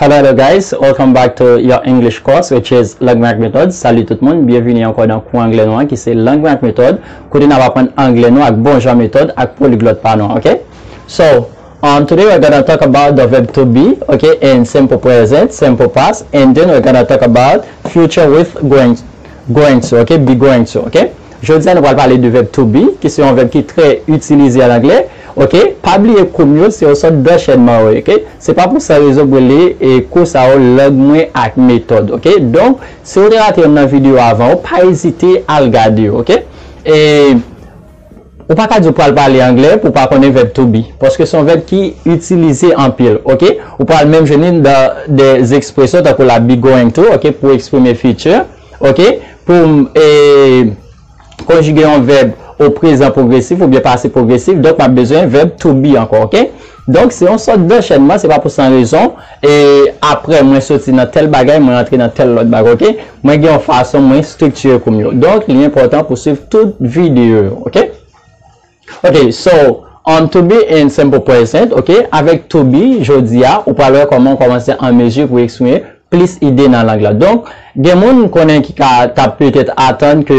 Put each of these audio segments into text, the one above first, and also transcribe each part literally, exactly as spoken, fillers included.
Hello, hello guys, welcome back to your English course, which is Lang Mwen ak Metòd. Salut tout moun, byenvini ankò nan kou anglè nou an ki se Lang Mwen ak Metòd, kote n ap aprann anglè nou ak bon jan metòd ak poliglot pa nou, ok? So, um, today we're gonna talk about the verb to be, ok, in simple present, simple past, and then we're gonna talk about future with going, going to, ok, be going to, ok? Jodi a nou pral pale de verb to be, ki se yon verb ki trè itilize an anglè, ok? Pa bliye kou m yo se yon sòt danchènman, ok? Se pa pou san rezon m rele e kou sa yo Lang Mwen ak Metòd, ok? Donk, si w te rate youn nan videyo avan yo, pa ezite al gade yo, ok? E ou pa ka di w pral pale anglè pou w pa konnen verb to be, paske se yon verb ki itilize anpil, ok? Ou pral menm jwenn li nan de ekspresyon tankou la be going to, ok, pou eksprime future, ok? Pou e, konjige yon verb o prezan pwogresif oubyen pase pwogresif, donk m ap bezwen verb to be ankò, ok? Donk, se yon sòt danchènman, se pa pou san rezon, e apre mwen soti nan tèl bagay, mwen antre nan tèl lòt bagay, ok? Mwen gen yon fason mwen estriktire kou m yo. Donk, li enpòtan pou swiv tout videyo yo, ok? Ok, so, um, to be in simple present, ok? Avèk to be, jodi a, ou pral wè kòman w kòmanse an mezi pou eksprime plis ide nan lang lan. Donk, gen moun m konnen ki ka t ap petèt atann ke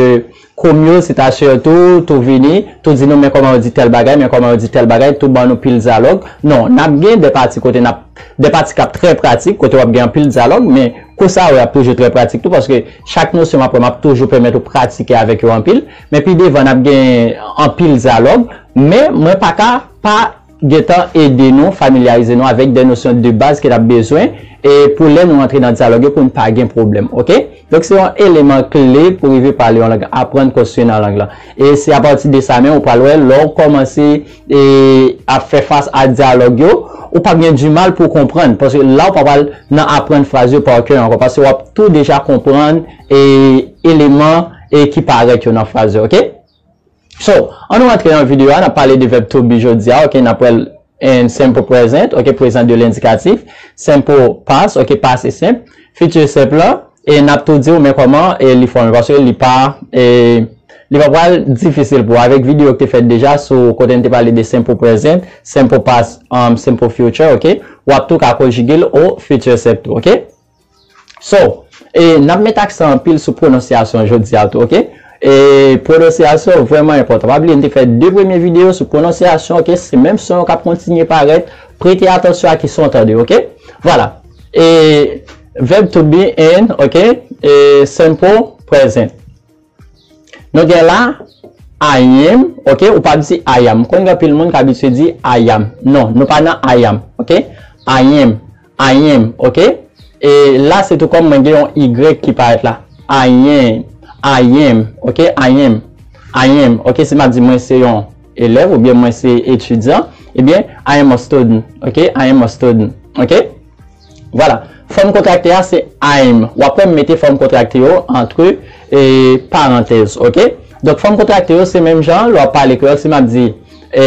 kou m yo, se ta sirtou tou vini, tou di nou, men kòman yo di tèl bagay, men kòman yo di tèl bagay, tou ban nou pil dyalòg. Non, n ap gen de pati kote n ap, de pati k ap trè pratik, kote w ap gen anpil dyalòg, men kou sa yo ap toujou trè pratik tou, paske chak nosyon m ap wè, m ap toujou pèmèt ou pratike avèk yo anpil. Men pi devan, n ap gen anpil dyalòg, men mwen pa ka pa gentan ede nou familyarize nou avèk de nosyon de baz ke n ap bezwen e pou lè nou antre nan dyalòg yo pou n pa gen pwoblèm, ok? Donk, se yon eleman kle pou rive pale yon lang, aprann konstwi nan lang lan. E se apati de sa menm ou pral wè, lè w kòmanse e ap fè fas a dyalòg yo, ou p ap gen dimal pou w konprann, paske la w pa pral nan aprann fraz yo pa kè ankò, paske w ap tou deja konprann e eleman e ki parèt yo nan fraz yo, ok? So, ann nou rantre nan videyo a, n ap pale de verb to be jodi a, ok, n ap wè l in simple present, ok, prezan de lendikatif, simple past, ok, pase senp, future simple la, e n ap tou di w men kòman e li fòme, paske li pa, e, li pa pral difisil pou w. Avèk videyo ki te fèt deja sou kote n te pale de simple present, simple past, um, simple future, ok, w ap tou ka konjige l o future simple tou, ok? So, e, n ap met aksan anpil sou pwononsyasyon jodi a tou, ok? E pwononsyasyon vrèman enpòtan. Pa bliye, n te fè de premye videyo sou pwononsyasyon, ok? Se menm son yo k ap kontinye parèt. Prete atansyon a ki son w tande, ok? Vwala. E verb to be in, ok? E simple present. Nou gen la, I am, ok? Ou pa di I am. M konn gen anpil moun k abitye di I am. Non, nou pa nan I am, ok? I am, I am, ok? E la, se tou kòm mwen gen yon Y ki parèt la. I am, I am, ok? I am, I am, ok? Si m ap di mwen se yon elèv oubyen mwen se etidyan, ebyen, I am a student, ok? I am a student, ok? Vwala. Fòm kontrakte a se I'm. W ap wè m mete fòm kontrakte yo antre, e, parantèz, ok? Donk, fòm kontrakte yo se menm jan, lè w ap pale kreyòl, si m ap di, e,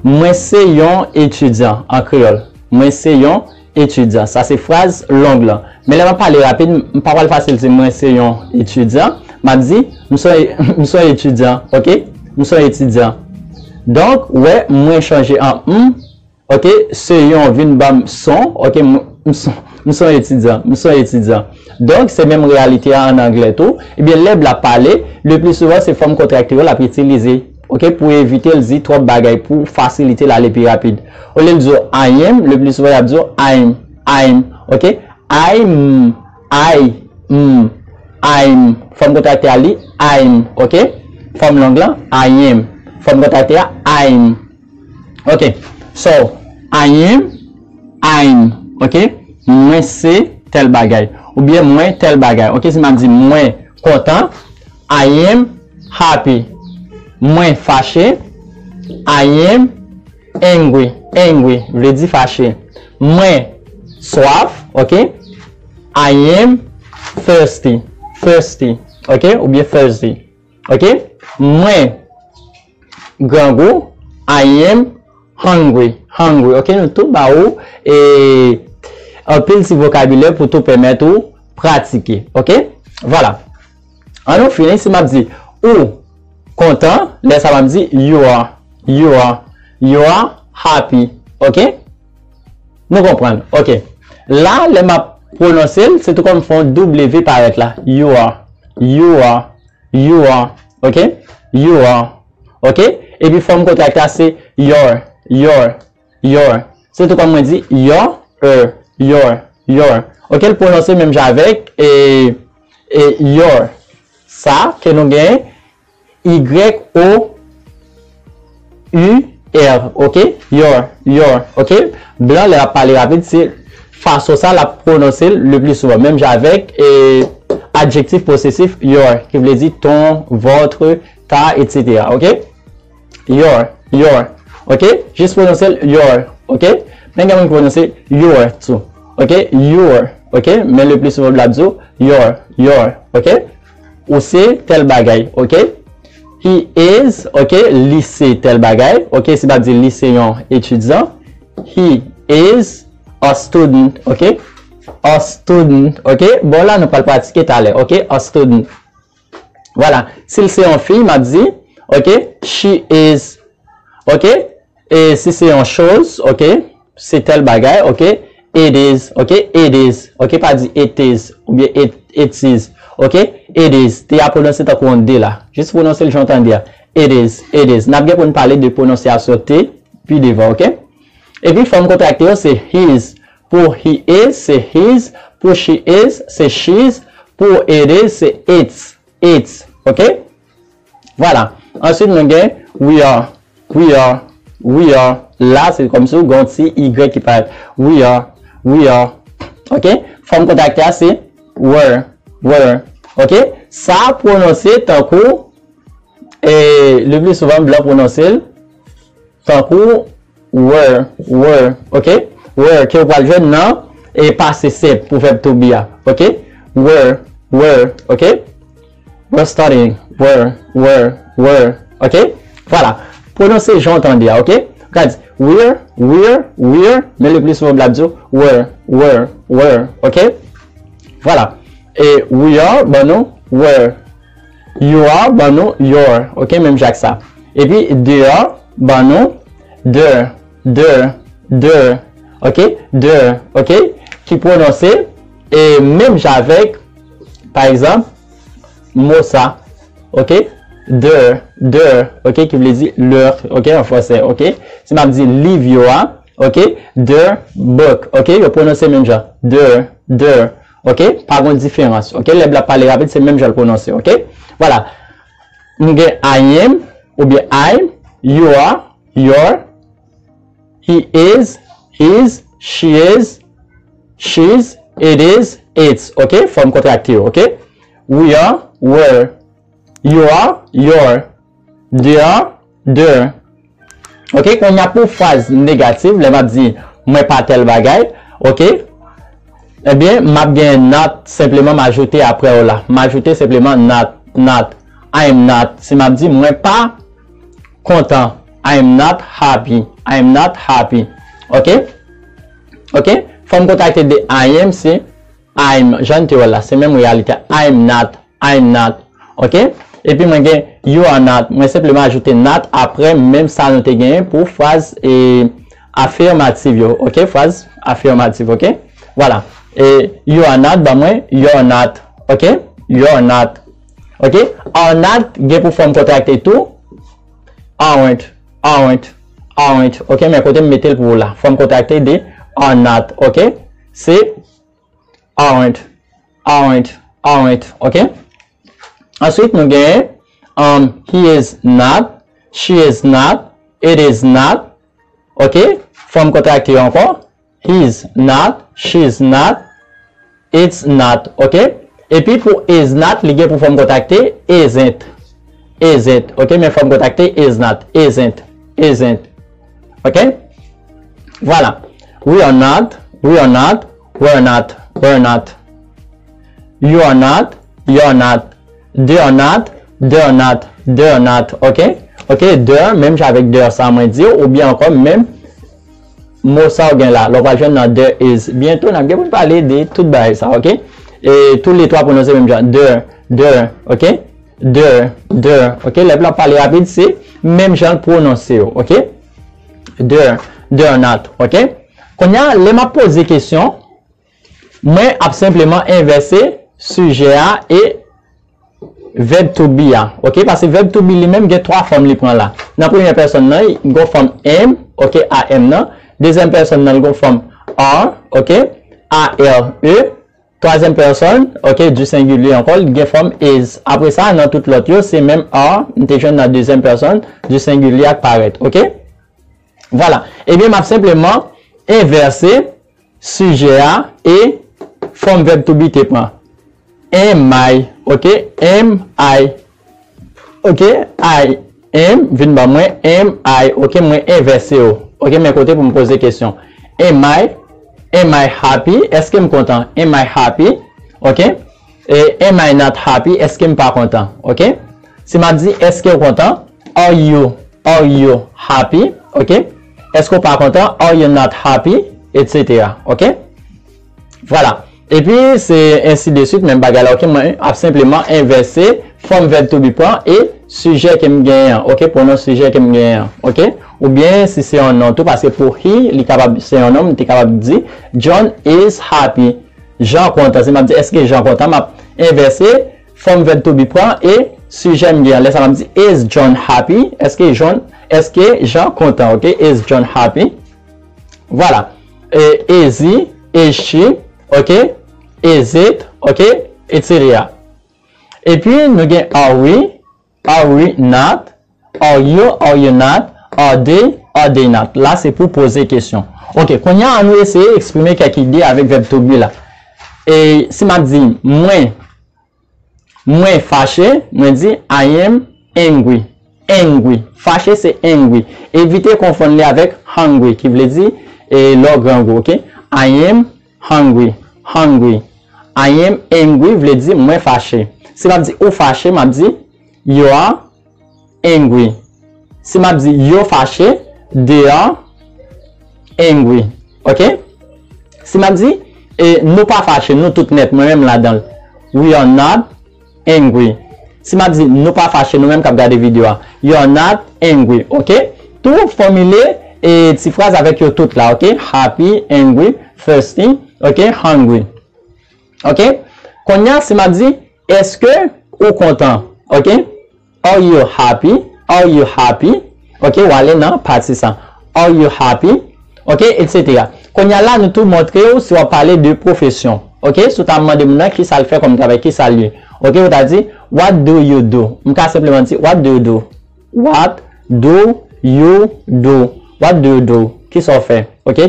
mwen se yon etidyan an kreyòl. Mwen se yon etidyan. Sa se fraz long lan. Men lè m ap pale rapid, m pa pral fasil di mwen se yon etidyan. M ap di, m se, m se yon etidyan, ok? M se yon etidyan. Donk, wè, mwen chanje an m, ok, se yon vin ban m son, ok, m, m son, m son etidyan, m son etidyan. Donk, se menm reyalite a ann anglè tou. Ebyen, lè l ap pale, le pli souvan, se fòm kontrakte yo l ap itilize, ok, pou evite l di twòp bagay, pou fasilite l ale pi rapid. Olye l di w I am, le pli souvan, y ap di w I'm, I'm, ok? I'm, I, m, I'm. Fòm kontrakte a li, I'm, ok? Fòm long lan, I am. Fòm kontrakte a, I'm. Ok. So, I am, I'm, ok? Mwen se tèl bagay. Oubyen mwen tèl bagay. Ok, si m ap di mwen kontan, I am happy. Mwen fache, I am angry. Angry vle di fache. Mwen swaf, ok? I am thirsty. Thirsty, ok? Oubyen thirsty. Ok? Mwen grangou, I am hungry. Hungry, ok? Nou tou ba ou e anpil ti vokabilè pou tou pèmèt ou pratike, ok? Vwala. An nou fini, si m ap di ou kontan, lè sa m ap di you are, you are, you are happy, ok? Nou konprann, ok? La, lè m ap pwononse l, se tou kòm fè yon W parèt la. You are, you are, you are, ok? You are, ok? Epi fòm kontrakte a se your, your, your. Se tou kòm mwen di your, er, your, your. Ok, l pwononse menm jan avèk e, e your. Sa ke nou gen Y O U R, ok? Your, your, ok? Blan, lè ap pale rapid, se fason sa l ap pwononse l le pli souvan. Menm jan avèk e, adjektif posesif your, ki vle di ton, votre, ta, etsetera, ok? Your, your, ok? Jis pwononse l your, ok? Men gen moun ki pwononse your tou, ok? Your, ok? Men le pli souvan, l ap di w your, your, ok? Ou se tèl bagay, ok? He is, ok? Li se tèl bagay, ok? Si m ap di li se yon etidyan, he is a student, ok? A student, ok? Bò la, nou pral pratike talè, ok? A student. Vwala. Si l se yon fi, m ap di, ok? She is, ok? E si se yon choz, ok? Se tèl bagay, ok? It is, ok? It is, ok? Pa di it is oubyen it, it is, ok? It is. T a pwononse tankou yon D la. Jis pwononse l jan w tande a. It is, it is. N ap gen pou n pale de pwononsyasyon T pi devan, ok? Epi fòm kontrakte yo se his pou he is, se his, pou she is, se she's, pou it is, se its, its, ok? Vwala. Answit, nou gen we are, we are, we are. La, se kòmsi w gen yon ti Y ki parèt. We are, we are. Ok? Fòm kontrakte a se were, were. Ok? Sa pwononse tankou, e, le pli souvan, blan pwononse l tankou were, were, ok? Were, ke w pral jwenn nan e pase senp pou vèb to be a, ok? Were, were, ok? We're studying, were, were, were, ok? Vwala. Pwononse jan w tande a, ok? Ou ka di we're, we're, we're, men le pli souvan, blan ap di w were, were, were, ok? Vwala. E we are, ban nou were. You are, ban nou your, ok? Menm jan ak sa. Epi they are, ban nou their, their, their, ok? Their, ok? Ki pwononse e menm jan avèk, pa egzanp, mo sa, ok? Their, their, ok? Ki vle di leur, ok? An fransè, ok? Si m ap di livyo a, ok? Their book, ok? Yo pwononse menm jan. Their, their, ok? Pa gen diferans, ok? Lè blan ap pale rapid, se menm jan l pwononse, ok? Vwala. M gen I am, oubyen I'm, you are, your, he is, his, she is, she's, it is, its, ok? Fòm kontrakte yo, ok? We are, were, you are, your, they are, their. Ok, kounye a pou fraz negatif, lè m ap di mwen pa tèl bagay, ok? Ebyen, m ap gen not, senpleman m ajoute aprè yo la. M ajoute senpleman not, not. I am not. Si m ap di mwen pa kontan, I am not happy. I am not happy. Ok? Ok? Fòm kontrakte de I am se I'm. Jan n te wè l la, se menm reyalite a. I'm not. I'm not. Ok? Epi mwen gen you are not. Mwen senpleman ajoute not aprè menm sa nou te genyen pou fraz e, afirmatif yo. Ok? Fraz afirmatif, ok? Vwala. E you are not, ban mwen you're not. Ok? You're not. Ok? Are not gen pou fòm kontrakte tou. Aren't. Aren't. Aren't. Ok? Men kote m mete l pou ou la. Fòm kontrakte de are not. Ok? Se aren't, aren't, aren't, ok? Answit, nou gen um, he is not, she is not, it is not, ok? Fòm kontrakte yo ankò, he's not, she's not, it's not, ok? Epi pou is not, li gen pou fòm kontrakte, isn't, isn't, ok? Men fòm kontrakte, is not, isn't, isn't, ok? Vwala. We are not, we are not, we're not, we're not. You are not, you're not. They are not, they're not, they're not. Ok? Ok, their, menm jan avèk their sa mwen di w, oubyen ankò menm mo sa w gen la. Lè w pral jwenn nan there is. Byento, n ap gen pou n pale de tout bagay sa, ok? E tou le twa pwononse menm jan. Their, their, ok? Their, their, ok? Lè blan ap pale rapid, se menm jan l pwononse yo, ok? Their, they're not, ok? Kounye a, lè m ap poze kesyon, Mwen ap senpleman envèse sijè a e verb to be a. Ok, paske verb to be li menm gen twa fòm li pran la. Nan premyè pèsòn nan, li gon fòm am, ok, I am nan. Dezyèm pèsòn nan, li gon fòm are, ok, A R E. Twazyèm pèsòn, ok, du singulier ankò, li gen fòm is. Apre sa, nan tout lòt yo, se menm are, m te jwenn nan dezyèm pèsòn du singulier ak parèt, ok? Vwala. Ebyen, m ap senpleman envèse sijè a e fòm verb to be te pran. Am I, ok? Am I, ok? I am, vin ban mwen, am I, ok? Mwen envèse yo, ok? Men kote pou m poze kesyon. Am I, am I happy? Èske m kontan? Am I happy? Ok? E am I not happy? Èske m pa kontan? Ok? Si m ap di, èske w kontan? Are you, are you happy? Ok? Èske w pa kontan? Are you not happy? Etsetera. Ok? Vwala. Epi, se ensi de suit, menm bagay la. Ok? Mwen ap senpleman envèse fòm verb to be pran e sijè ke m genyen an. Ok? Pwonon sijè ke m genyen an. Ok? Oubyen, si se yon non tou, paske pou he, li kapab se yon non, m te kapab di, John is happy. Jean kontan. Si m ap di, èske Jean kontan? M ap envèse fòm verb to be pran e sijè m gen an. Lè sa m ap di, is John happy? Èske John, èske Jean kontan? Ok? Is John happy? Vwala. E, is he, is she, ok? Is it, ok? Etsetera. Epi, nou gen are we, are we not, are you, are you not, are they, are they not. La, se pou poze kesyon. Ok, kounye a, ann nou eseye eksprime kèk ide avèk verb to be la. E si m ap di, mwen, mwen fache, mwen di, I am angry. Angry. Fache, se angry. Evite konfonn li avèk hungry, ki vle di, e, lè w grangou, ok? I am hungry. Hungry. I am angry vle di mwen fache. Si m ap di ou fache, m ap di, you are angry. Si m ap di yo fache, they are angry. Ok? Si m ap di, e, nou pa fache, nou tout nèt, mwen menm ladan l. We are not angry. Si m ap di nou pa fache, nou menm k ap gade videyo a, you are not angry. Ok? Tou fòmile, e, ti fraz avèk yo tout la. Ok? Happy, angry, thirsty, ok? Hungry. Ok? Kounye a, si m ap di, èske ou kontan? Ok? Are you happy? Are you happy? Ok, w ale nan pati sa. Are you happy? Ok, etsetera. Kounye a la, nou tou montre w si w ap pale de pwofesyon. Ok, si w ta mande moun nan kisa l fè kòm travay, kisa l ye. Ok, ou ta di, what do you do? M ka senpleman di, what do you do? What do you do? What do you do? Kisa w fè? Ok?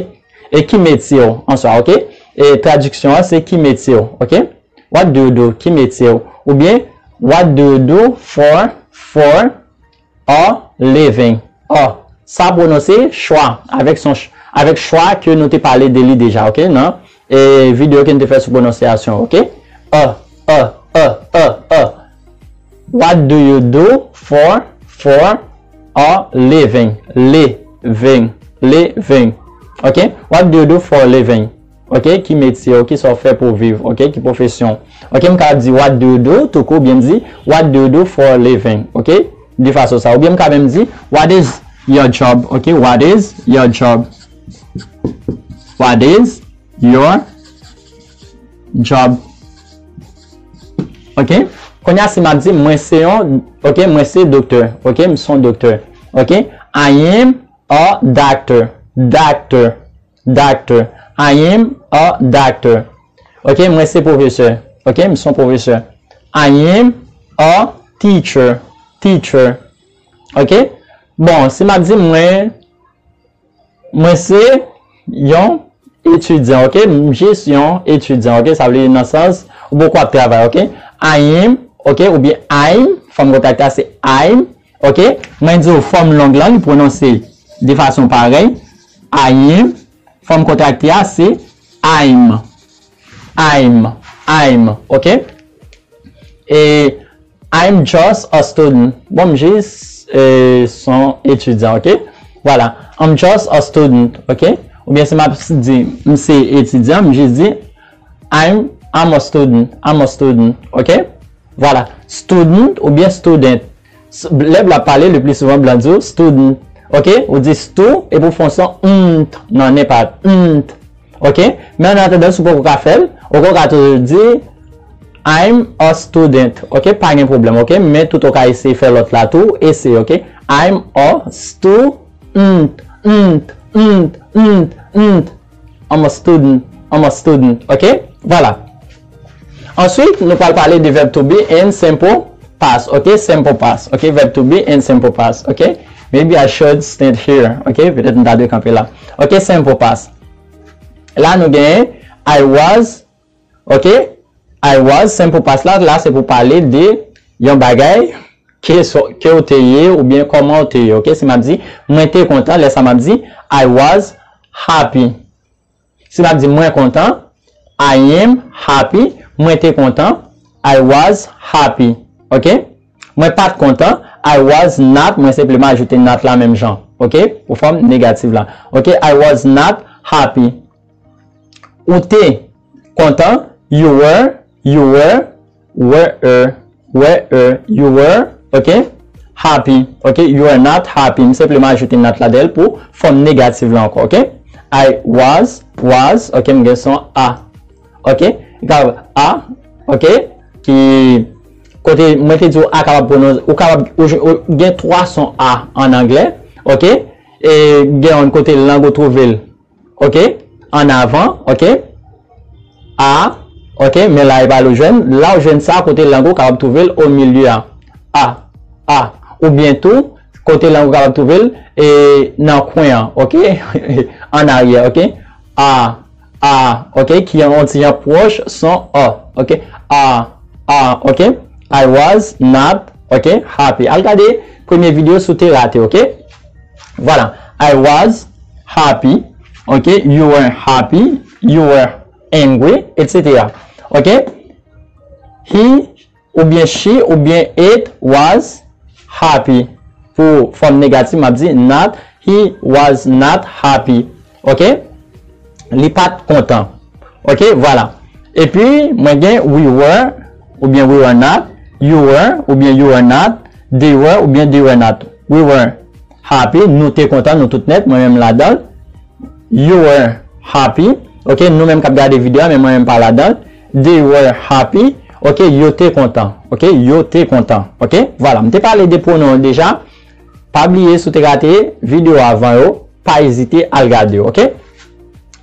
E ki metye w an swa, ok? E tradiksyon an, se ki metye w, ok? What do you do? Ki metye w? Oubyen, what do you do for, for a living? A. Sa pwononse chwa, avèk son ch-, avèk chwa ke nou te pale de li deja, ok? Nan, e, videyo ke nou te fè sou pwononsyasyon, ok? A, a, a, a, a. What do you do for, for a living? Living, living. Ok? What do you do for a living? Ok? Ki metye w, ki sa w fè pou w viv? Ok? Ki pwofesyon? Ok, m ka di, what do you do? Tou kou, oubyen m di, what do you do for a living? Ok? De fason sa. Oubyen m ka menm di, what is your job? Ok? What is your job? What is your job? Ok? Kounye a, si m ap di, mwen se yon, ok, mwen se doktè. Ok? M se yon doktè. Ok? I am a doctor. Doctor. Doctor. I am a doctor. Ok? Mwen se pwofesè. Ok? M se yon pwofesè. I am a teacher. Teacher. Ok? Bon, si m ap di, mwen, mwen se yon etidyan, ok? M jis yon etidyan, ok? Sa vle di nan sans ou poko ap travay, ok? I am, ok? Oubyen I'm, fòm kontrakte a se I'm, ok? Mwen di w fòm long lan, li pwononse de fason parèy. I am, fòm kontrakte a se I'm. I'm, I'm, ok? E I'm just a student. Bon, m jis, e, se yon etidyan, ok? Vwala. I'm just a student, ok? Oubyen si m ap di, m se etidyan, m jis di, I'm, I'm a student, I'm a student, ok? Vwala. Student oubyen student. S-, lè blan ap pale, le pli souvan, blan di w student, ok? Ou di stu, epi w fè yon son, nt, nan, nen pa, nt. Ok? Men an atandan, si w poko ka fè l, Ok, ou ka toujou di, I'm a student. Ok, pa gen pwoblèm. Ok, men tout ou ka eseye fè lòt la tou. Eseye, ok. I'm a student. Nt, nt, nt, nt. I'm a student. I'm a student. Ok, vwala. Answit, nou pral pale de verb to be and simple past. Ok, simple past. Ok, verb to be and simple past. Ok, maybe I should stand here. Ok, petèt m ta dwe kanpe la. Ok, simple past. La nou genyen I was, ok, I was, simple past la, la se pou pale de yon bagay ke, ke w te ye oubyen kòman w te ye, ok? Si m ap di, mwen te kontan, lè sa m ap di, I was happy. Si m ap di mwen kontan, I am happy, mwen te kontan, I was happy, ok? Mwen pa t kontan, I was not, mwen senpleman ajoute not la menm jan, ok? Pou fòm negatif la. Ok, I was not happy. Ou te kontan, you were, you were, were, were, you were, ok? Happy, ok? You are not happy. M senpleman ajoute not la dèyè l pou fòm negatif la ankò, ok? I was, was, ok? M gen son a, ok? Li kapab a, ok? Ki kote mwen te di w a kapab pwononse, ou kapab, ou, ou gen twa son a an anglè, ok? E gen yon kote lang ou twouve l, ok? An avan, ok? A, ok? Men la e pa la ou jwenn. La ou jwenn sa kote lang ou kapab twouve l o milye a. A, a. Oubyen tou, kote lang ou kapab twouve l e nan kwen an, ok? An aryè, ok? A, a, ok? Ki yon ti jan pwòch son a, ok? A, a, ok? I was not, ok? Happy. Al gade premye videyo si w te rate, ok? Vwala. I was happy. Ok? You were happy. You were angry, et cetera. Ok? He oubyen she oubyen it was happy. Pou fòm negatif, m ap di not. He was not happy. Ok? Li pa t kontan. Ok? Vwala. Epi, mwen gen we were oubyen we were not. You were oubyen you were not. They were oubyen they were not. We were happy, nou te kontan, nou tout nèt, mwen menm ladan l. You were happy. Ok, nou menm k ap gade videyo a, men mwen menm pa ladan l. They were happy. Ok, yo te kontan. Ok, yo te kontan. Ok, vwala, m te pale de pwonon yo deja. Pa bliye, si w te rate videyo avan yo, pa ezite al gade yo, ok?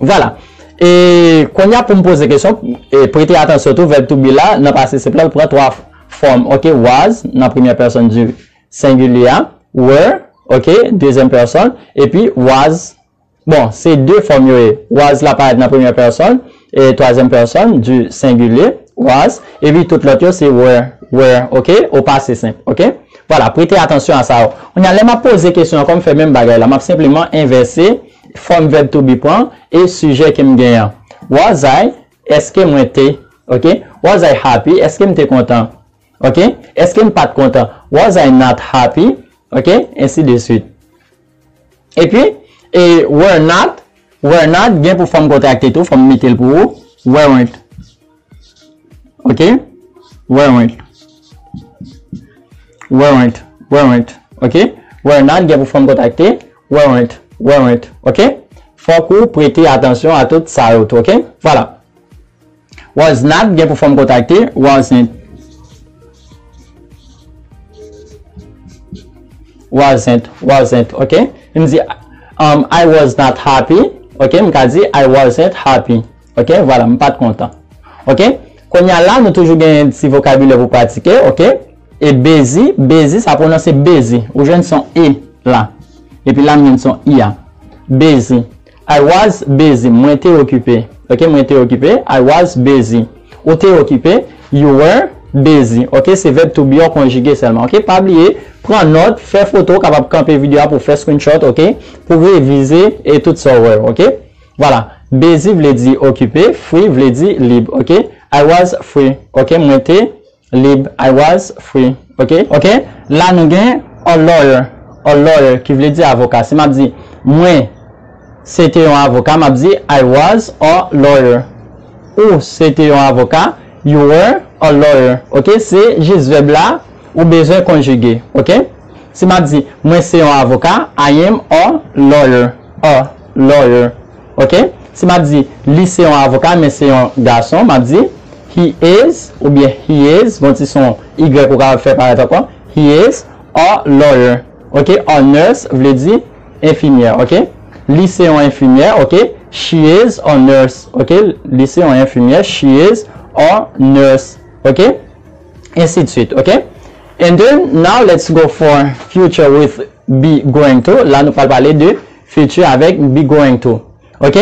Vwala. E kounye a pou m poze kesyon, e prete atansyon tou, verb to be la, nan pase senp la, l pran twa fòm, ok? Was, nan premyè pèsòn di sengilye a, were, ok, dezyèm pèsòn, epi was. Bon, se de fòm yo ye. Was la parèt nan premyè pèsòn, e twazyèm pèsòn di sengilye, was, epi tout lòt yo se were, were, ok, o pase senp, ok? Vwala, prete atansyon a sa yo. Kounye a, lè m ap poze kesyon an, kòm fè menm bagay la, m ap senpleman envèse fòm verb to be pran e sijè ke m genyen an. Was I, èske mwen te, ok? Was I happy, èske m te kontan? Ok? Èske m pa t kontan? Was I not happy? Ok? Ensi de suite. Epi, e were not, were not gen pou fòm kontrakte tou, fò m mete l pou ou. Weren't. Ok? Weren't. Weren't. Weren't. Ok? Were not gen pou fòm kontrakte. Weren't. Weren't. Ok? Fòk ou prete atansyon a tout sa yo tou, ok? Vwala. Was not gen pou fòm kontrakte, wasn't. Wasn't, wasn't, ok? M di, um, I was not happy, ok? M ka di, I wasn't happy, ok? Vwala, m pa t kontan, ok? Kounye a la, nou toujou gen ti vokabilè pou pratike, ok? E busy, busy, sa pwononse busy. Ou jwenn son E la. Epi la, m jwenn son I a. Busy. I was busy. Mwen te okipe. Ok, mwen te okipe. I was busy. Ou te okipe. You were busy. Ok, se verb to be an konjige sèlman. Ok, pa bliye, pran nòt, fè foto, w kapab kanpe videyo a pou fè screenshot, ok, pou revize e tout sa w wè, ok. Vwala. Busy vle di okipe, free vle di lib, ok. I was free. Ok, mwen te lib. I was free. Ok? Ok? La nou gen a lawyer. A lawyer ki vle di avoka. Si m ap di mwen se te yon avoka, m ap di I was a lawyer. Ou se te yon avoka, you were a lawyer. Ok? Se jis vèb la ou bezwen konjige. Ok? Si m ap di mwen se yon avoka, I am a lawyer. A lawyer. Ok? Si m ap di, li se yon avoka, men se yon gason, m ap di, he is, oubyen he is, gon ti son Y ou kapab fè parèt ankò, he is a lawyer, ok? A nurse vle di enfimyè, ok? Li se yon enfimyè, ok? She is a nurse, ok? Li se yon enfimyè, she is a nurse, ok? Ainsi de suite, ok? And then, now let's go for future with be going to. La, nou pral pale de future avèk be going to, ok?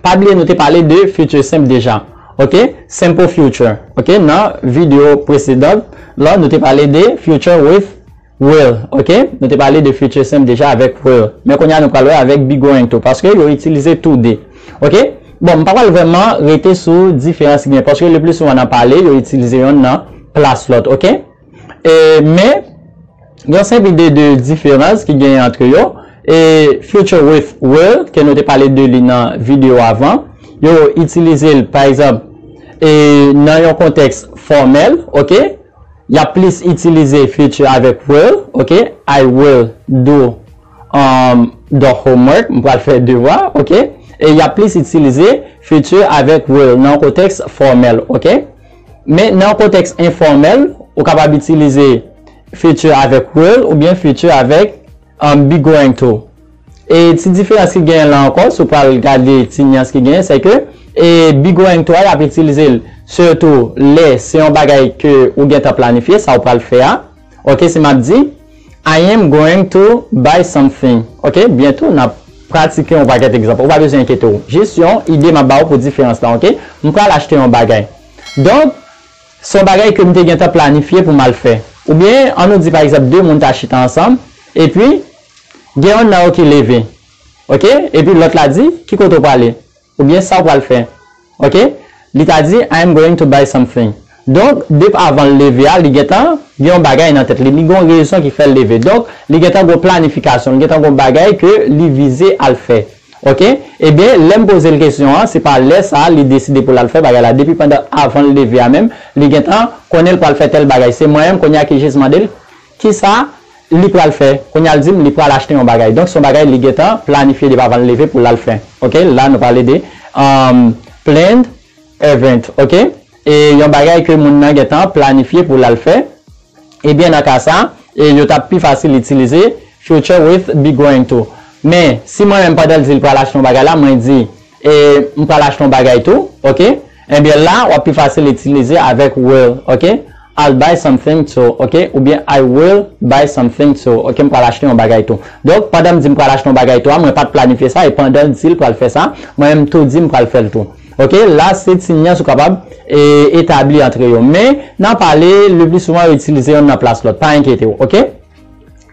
Pa bliye nou te pale de future simple deja, ok? Simple future, ok? Nan videyo presedan la, nou te pale de future with will, ok? Nou te pale de future simple deja avèk will. Men kounye a nou pral wè avèk be going to, paske yo itilize tou de, ok? Bon, m pa pral vrèman rete sou diferans ki gen, paske le pli souvan nan pale, yo itilize yonn nan plas lòt, ok? E, men, gen yon senp ide de diferans ki genyen antre yo. E future with will, ke nou te pale de li nan videyo avan, yo itilize l, pa egzanp, e nan yon kontèks fòmèl, ok? Y ap plis itilize future avèk will, ok? I will do, um, the homework, m pral fè devwa, ok? E y ap plis itilize future avèk will nan yon kontèks fòmèl, ok? Men nan yon kontèks enfòmèl, ou kapab itilize future avèk will oubyen future avèk, um, be going to. E ti diferans ki genyen la ankò, si w pral gade ti nyans ki genyen, se ke, e, be going to a, y ap itilize l sitou lè se yon bagay ke ou gentan planifye, sa w pral fè a. Ok, si m ap di, I am going to buy something. Ok, byento, n ap pratike yon pakèt egzanp. Ou pa bezwen enkyete w. Jis yon ide m ap ba w pou diferans la, ok? M pral achte yon bagay. Donk, se yon bagay ke m te gentan planifye pou m al fè. Oubyen, ann nou di, pa egzanp, de moun ta chita ansanm, epi, gen yonn nan yo ki leve. Ok? Epi lòt la di, ki kote w prale? Oubyen sa w pral fè. Ok? Li ta di, I am going to buy something. Donk, depi avan l leve a, li gentan gen yon bagay nan tèt li. Li gen yon rezon ki fè l leve. Donk, li gentan gen yon planifikasyon, li gentan gen yon bagay ke li vize al fè. Ok? Ebyen, lè m poze l kesyon an, se pa lè sa a li deside pou l al fè bagay la. Depi pandan avan l leve a menm, li gentan konnen l pral fè tèl bagay. Se mwen menm, kounye a ki jis mande l, kisa li pral fè? Kounye a l di m li pral achte yon bagay. Donk, se yon bagay li gentan planifye depi avan l leve pou l al fè. Ok? La, nou pale de, um, planned event. Ok? E yon bagay ke moun nan gentan planifye pou l al fè. Ebyen, nan ka sa, e yo t ap pi fasil itilize future with be going to. Men, si mwen menm pandan l di l pral achte yon bagay la, mwen di, e m pral achte yon bagay tou, ok? Ebyen, la, w ap pi fasil itilize avèk will, ok? I'll buy something too, ok? Oubyen I will buy something too, ok? M pral achte yon bagay tou. Donk, pandan m di m pral achte yon bagay tou a, mwen pa t planifye sa, e pandan l di l pral fè sa, mwen menm tou di m pral fè l tou. Ok, la se ti nyans ou kapab, e, etabli antre yo. Men, nan pale, le pli souvan yo itilize yonn nan plas lòt. Pa enkyete w, ok?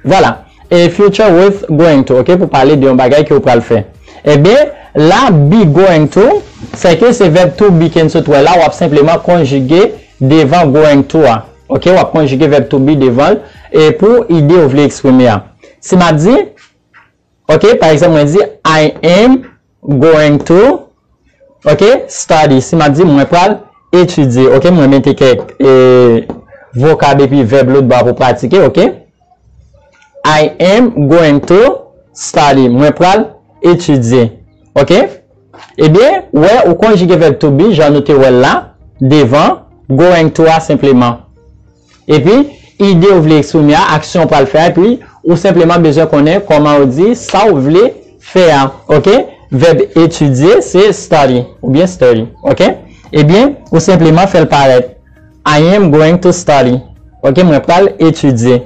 Vwala. E future with going to, ok, pou pale de yon bagay ke w pral fè. Ebyen, la, be going to, se ke se vèb to be ke n sot wè la, w ap senpleman konjige devan going to a. Ok, w ap konjige vèb to be devan l, e pou ide w vle eksprime a. Si m ap di, ok, pa egzanp, mwen di, I am going to, ok, study. Si m ap di mwen pral etidye, ok, mwen mete kèk, e, vokab epi vèb lòt bò a pou pratike, ok. I am going to study. Mwen pral etidye, ok. Ebyen, wè, ou konjige vèb to be, jan nou te wè l la, devan going to a senpleman. Epi, ide ou vle eksprime a, aksyon ou pral fè a, epi ou senpleman bezwen konnen kòman ou di sa ou vle fè a, ok? Vèb etidye, se study, oubyen study, ok? Ebyen, ou senpleman fè l parèt, I am going to study, ok? Mwen pral etidye.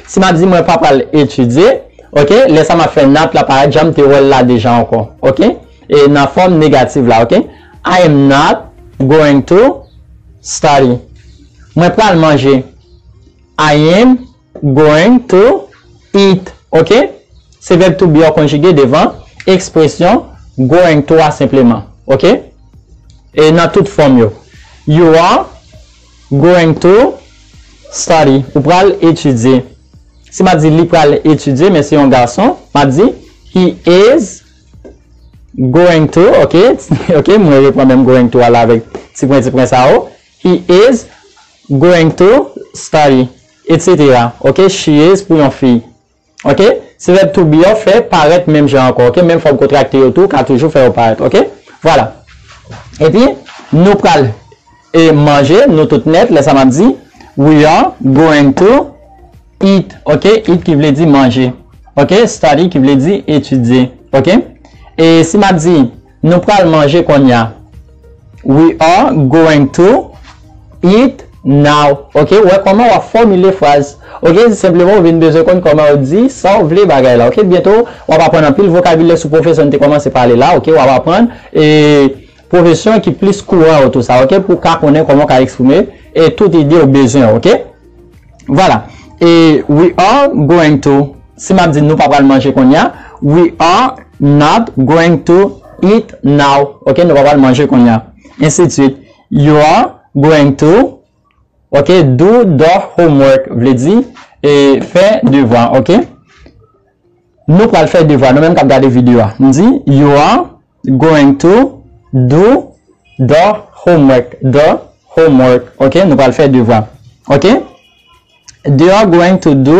Si m ap di mwen pa pral etidye, ok? Lè sa m ap fè not la parèt, jan m te wè l la deja ankò, ok? E nan fòm negatif la, ok? I am not going to study. Mwen pral manje. I am going to eat. Ok? Se vèb to be yo konjige devan ekspresyon going to a senpleman. Ok? E nan tout fòm yo. You are going to study. Ou pral etidye. Si m ap di li pral etidye, men se yon gason, m ap di he is going to, ok? Ok, mwen repran menm going to a la avèk ti pwen, ti pwen sa yo. He is going to study, et cetera. Ok, she is pou yon fi. Ok? Se vèb to be yo fè parèt menm jan ankò. Ok? Menm fòm kontrakte yo tou ka toujou fè yo parèt. Ok? Vwala. Epi, nou pral e manje, nou tout nèt, lè sa m ap di, we are going to eat, ok? Eat ki vle di manje, ok? Study ki vle di etidye, ok? E si m ap di, nou pral manje kounye a, we are going to eat now, ok? Wè kòman w ap fòmile fraz, ok? Senpleman, ou vin bezwen konn kòman yo di sa w vle bagay la, ok? Byento, w ap aprann anpil vokabilè sou pwofesyon n te kòmanse pale la, ok? W ap aprann, e, pwofesyon ki plis kouran yo tou sa, ok? Pou w ka konnen kòman w ka eksprime e tout ide w bezwen, ok? Vwala. E we are going to, si m ap di nou pa pral manje kounye a, we are not going to eat now, ok? Nou pa pral manje kounye a. Ensi de suite. You are going to, ok, do the homework, vle di, e, fè devwa, ok? Nou pral fè devwa, nou menm k ap gade videyo a. M di, you are going to do the homework, the homework, ok? Nou pral fè devwa, ok? They are going to do,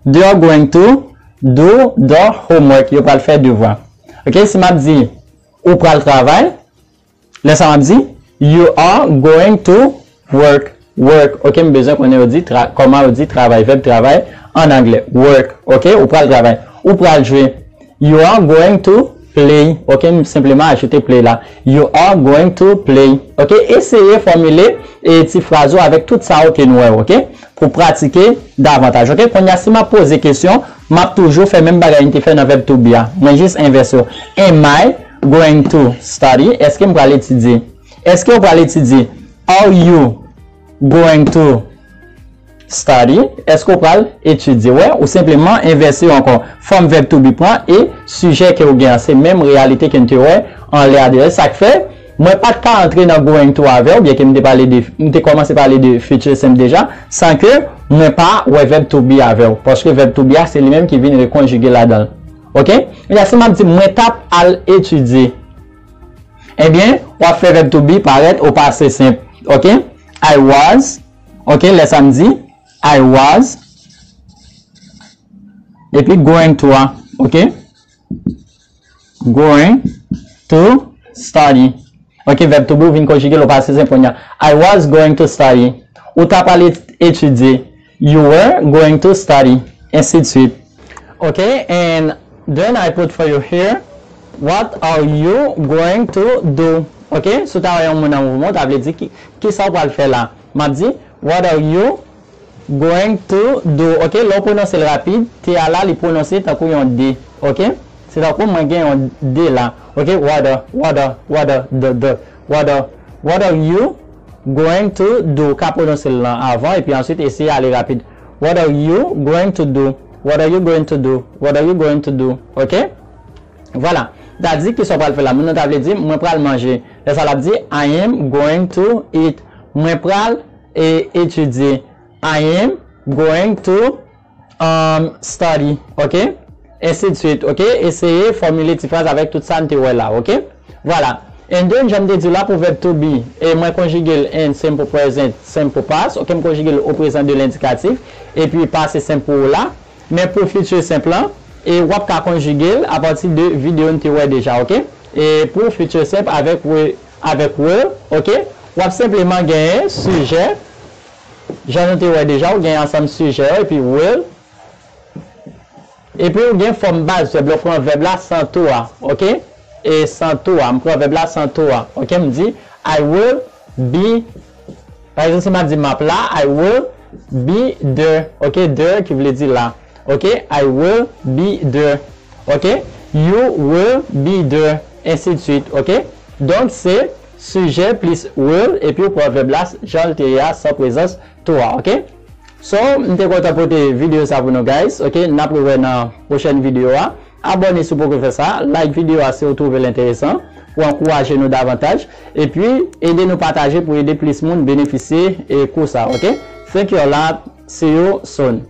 they are going to do the homework, yo pral fè devwa. Ok, si m ap di, ou pral travay, lè sa m ap di, you are going to work, work, ok? M bezwen konnen yo di, tra, kòman yo di travay, vèb travay an anglè, work, ok? Ou pral travay, ou pral jwe, you are going to play, ok? M senpleman ajoute play la, you are going to play, ok? Eseye fòmile e ti fraz ou avèk tout sa yo ke nou wè, ok? Pou pratike davantaj, ok? Kounye a, si m ap poze kesyon, m ap toujou fè menm bagay m te fè nan vèb to be a. Mwen jis envèse yo. Am I going to study? Èske m pral etidye? Èske w pral etidye? Are you going to study? Èske w pral etidye? Wè, ou senpleman envèse yo ankò. Fòm vèb to be pran e sijè ke w gen an, se menm reyalite ke n te wè anlè a deja. Sa k fè, mwen pa t ka antre nan going to avè w, byenke m te pale de, m te kòmanse pale de future simple deja, san ke mwen pa wè vèb to be avè w. Paske vèb to be a, se li menm ki vin rekonjige ladan l. Ok? Kounye a, si m ap di, mwen t ap al etidye, ebyen, w ap fè vèb to be parèt o pase senp. Ok? I was, ok, lè sa m di, I was, epi going to a, ok? Going to study. Ok, vèb to be ou vin konjige l o pase senp kounye a. I was going to study. Ou t ap al et-, etidye. You were going to study. Ensi de suite. Ok, and then I put for you here, what are you going to do? Ok, si w ta wè yon moun an mouvman, w ta vle di ki, ki sa w pral fè la? M ap di, what are you going to do? Ok, lè w pwononse l rapid, T a la, li pwononse tankou yon D. Ok, se tankou mwen gen yon D la. Ok, what are, what are, what are, the, the, what are, what are you going to do? Ou ka pwononse l lan avan, epi answit eseye ale rapid. What are you going to do? What are you going to do? What are you going to do? Ok? Vwala. Ta di ki sa w pral fè la. Moun nan ta vle di, mwen pral manje. Lè sa l ap di, I am going to eat. Mwen pral, e, etidye. I am going to, um, study. Ok? Ensi de suite. Ok? Eseye fòmile ti fraz avèk tout sa n te wè la. Ok? Vwala. And then, jan m te di w la pou vèb to be, e mwen konjige l in simple present, simple past. Ok? M konjige l o prezan de lendikatif. Epi pase senp pou ou la. Men pou future simple lan, e w ap ka konjige l apati de videyo n te wè deja, ok? E pou future simple avèk we-, avèk will, ok? W ap senpleman genyen sijè, jan nou te wè deja, ou genyen ansanm sijè yo, epi will. Epi ou gen fòm baz vèb la, ou pran vèb la san to a, ok? E san to a, m pran vèb la san to a, ok? M di, I will be, pa egzanp, si m ap di m ap la, I will be there, ok? There ki vle di la, ok? I will be there, ok? You will be there, ensi de suite, ok? Donk, se sijè plis will, epi ou pran vèb la jan l te ye a, san prezans to a, ok? So, m te kontan pote videyo sa pou nou, guys, ok? N ap rewè nan pwochèn videyo a. Abòne si w poko fè sa, like videyo a si w twouve l enteresan, pou ankouraje nou davantaj, epi ede nou pataje pou ede plis moun benefisye e kou sa, ok? Thank you a lot, see you soon.